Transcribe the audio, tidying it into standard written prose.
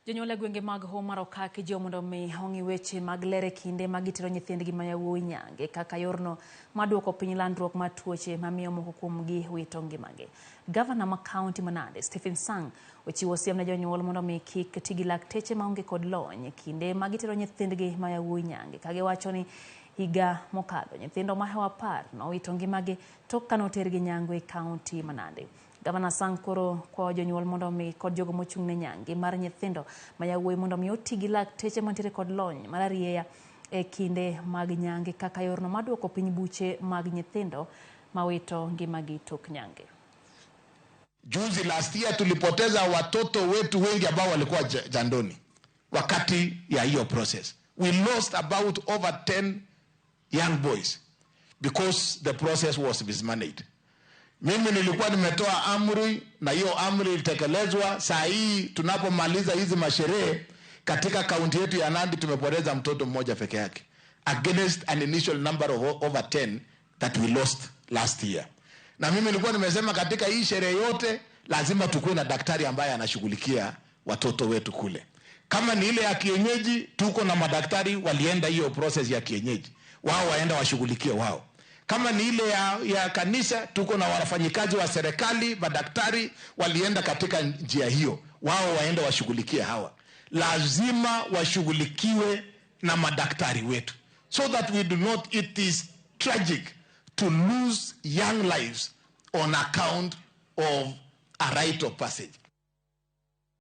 Jonyuol e gwenge mag Hoho mar Okak ijiwo mondo omi ong'i weche mag ler e kinde ma gitero nyithindgi ma yawuowi nyange kaka yorno mar duoko piny landruok mar tuoche mamiyo moko kuomgi wito ngimagi. Gavana ma kaunti ma Nandi, Stephen Sang, ochiwo siem ne jonyuol mondo omi kik ti gi lakteche maonge kod lony e kinde ma gitero nyithindgi ma yawuowi nyange ka giwacho ni higa mokadho nyithindo mahewo 10 nowito ngimagi tok ka notergi nyangu e kaunti ma Nandi. Gavana Sang koro kwayo jonyuol mondo omi kod jogo mochung' ne nyange mar nyithindo ma yawuoyi mondo omi oti gi lakteche mantiere kod lony mar arieya e kinde mag nyange kaka yorno mar duoko piny buche mag nyithindo mawito ngimagi tok nyange. Juzi last year tulipoteza watoto wetu wengi ambao walikuwa jandoni wakati ya hiyo process. We lost about over 10 young boys because the process was mismanaged. Mimi nilikuwa nimetoa amri na hiyo amri ilitekelezwa. Saa hii tunapomaliza hizi masherehe katika kaunti yetu ya Nandi tumepoteza mtoto mmoja peke yake against an initial number of over 10 that we lost last year. Na mimi nilikuwa nimesema katika hii sherehe yote lazima tukuwe na daktari ambaye anashughulikia watoto wetu kule. Kama ni ile ya kienyeji, tuko na madaktari walienda hiyo process ya kienyeji, wao waenda washughulikie wao. Kama ni ile ya kanisa, tuko na wafanyikazi wa serikali, madaktari walienda katika njia hiyo, wao waenda washughulikie hawa. Lazima washughulikiwe na madaktari wetu so that we do not, it is tragic to lose young lives on account of a rite of passage.